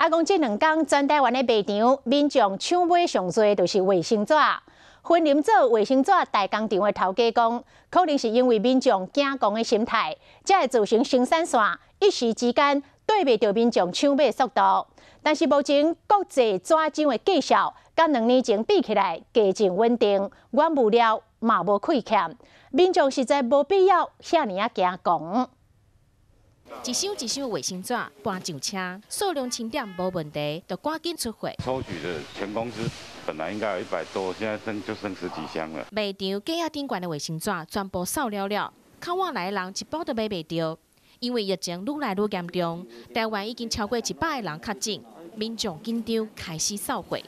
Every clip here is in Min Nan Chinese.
啊，講這兩工全台灣的賣場，民眾搶買上濟就是衛生紙。雲林做衛生紙代工廠的頭家講，可能是因為民眾驚戇的心態，才會造成生產線一時之間對袂著民眾搶買速度。但是目前國際紙漿的價數，佮2年前比起來，價錢穩定，原物料嘛無虧欠，民眾實在無必要遐爾仔驚戇。一箱一箱衛生紙搬上車，數量清點無問題，就趕緊出貨。抽取的全公司本來應該有100多，現在剩就剩十幾箱了。賣場架仔頂懸的衛生紙全部掃了了，較晚來的人一包都買袂著。因為疫情愈來愈嚴重，台灣已經超過100個人確診，民眾緊張開始掃貨。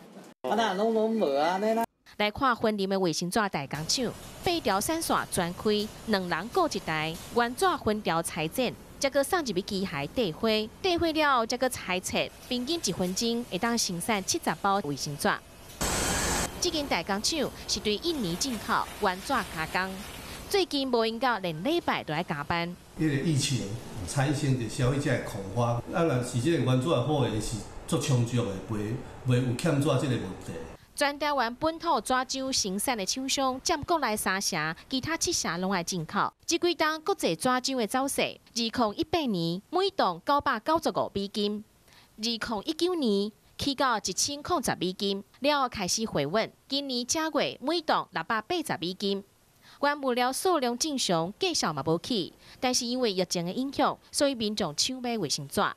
啊，哪攏攏無按呢啦。來看雲林的衛生紙代工廠，八條產線全開，兩人顧一台，原紙分條裁剪。才閣送入去機械綴花，綴花了後才閣裁切，平均一分鐘會當生產70包衛生紙。這間代工廠是對印尼進口原紙加工，最近無閒到連禮拜都愛加班。這個疫情產生著消費者的恐慌，啊，若是這個原紙的貨源是足充足的，袂袂有欠紙這個問題。全台灣本土紙漿生產的廠商佔國內三成，其他七成攏愛進口。這幾冬國際紙漿的走勢，2018年每噸995美金，2019年起到1010美金，了後開始回穩。今年正月每噸680美金。原物料數量正常，價數嘛無起，但是因為疫情的影響，所以民眾搶買衛生紙。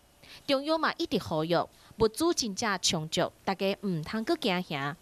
中央嘛一直呼籲物資真正充足，大家毋通閣驚嚇。